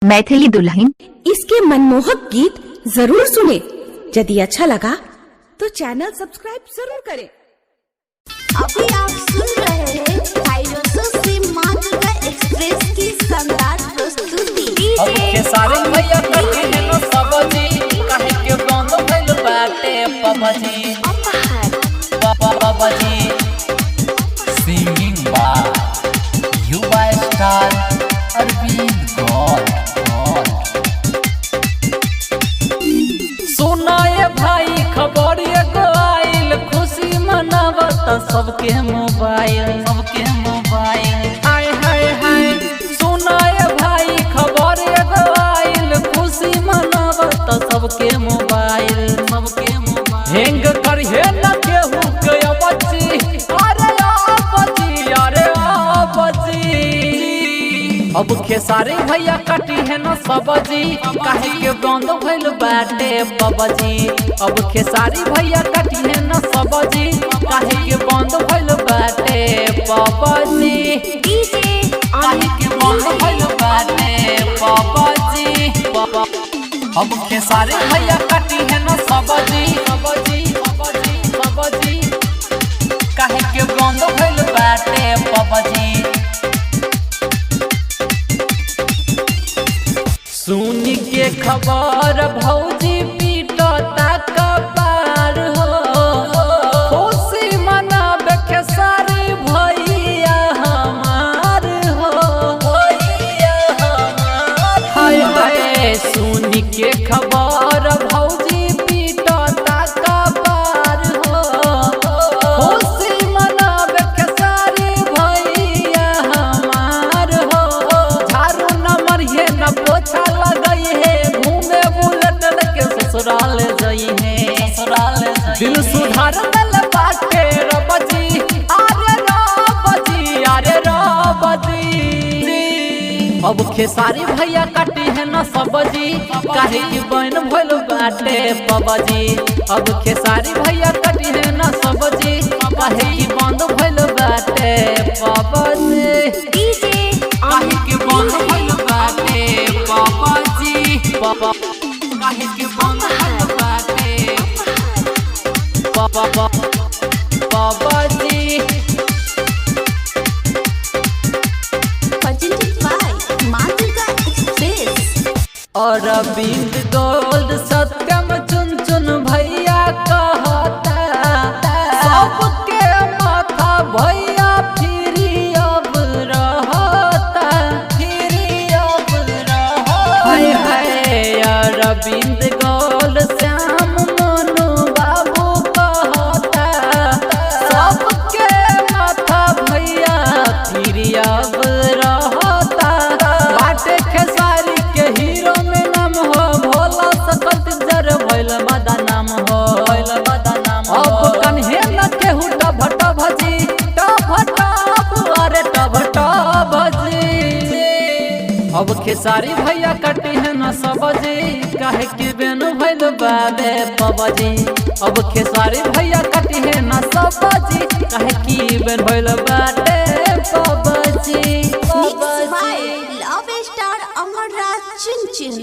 मैथिली दुल्हन। इसके मनमोहक गीत जरूर सुने। यदि अच्छा लगा तो चैनल सब्सक्राइब जरूर करें। अभी आप सुन रहे हैं फाइलोसो से माँ दुर्गा एक्सप्रेस की शानदार प्रस्तुति। अब खेसारी भैया कटे हैं न सब्जी, काहे के बंद भइल बाटे पबजी। पबजी। सिंगिंग बा युवा स्टार अरविंद गौर। सुनाए भाई खबर एगो आइल, खुशी मनावत सबके मोबाइल, सबके मोबाइल। हाय हाय हाय। सुनाए भाई खबर एगो आइल, खुशी मनावत सबके मोबाइल, सबके मोबाइल। हैंग करिहे न केहू के अबची, अरे अबची, अरे अबची। अब खेसारी भैया कटी है न सब्जी, काहे के बंद भइल बाटे पबजी। अब खेसारी भैया कटी है न सब्जी, काहे के बंद भइल बाटे पबजी। काहे के बंद भइल बाटे पबजी। अब खेसारी भैया कटी है न सब्जी, सब्जी, सब्जी, सब्जी। काहे के बंद भइल बाटे पबजी। सुन के खबर भौजी पीटता कपार हो, खुशी मनाबे के सारी भैया हमार हो, भैया हमार। हाय हाय। सुन के खबर भौजी पीटता कपार हो, खुशी मनाबे के सारी भैया हमार हो। झाड़ू न मरिहे न पोछा लगई है, घूमे बुलेट लेके ससुराल जई है, ससुराल। दिल सुधार दल बाटे रबजी, अरे रबजी, अरे रबजी। अब खेसारी भैया काटी है न सब्जी, काहे की बहन भइल बाटे पबजी। अब खेसारी भैया काटी है न सब्जी, काहे की बंद भइल बाटे पबजी। काहे के बंद भइल बाटे पबजी। काहे के बंद भइल बाटे पबजी। Presented by माँ दुर्गा एक्सप्रेस। और अरविंद गोल्ड सत्यम चुन चुन भैया कहता, सबके माथा भैया फिरी अब रहता, फिरी अब रहता। हाय हाय। अरविंद गोल्ड श्याम मोनू बाबू कहता, सबके माथा भैया फिरी अब रहता। बाटे खेसारी के हीरो में नाम हो, भोला सकत जर भइल बदा नाम हो, भइल बदा नाम। अब कन्हे न केहू टभ भजी, टभ टभ, अरे टभ टभ भजी। अब खेसारी भैया कटी है न सब्जी, काहे के बेन भइल बाबे पबजी। अब खेसारी भैया कटी है न सब्जी, काहे की बेन भइल बाटे PUBG. Mixed by love star Amar Raj Chun Chun.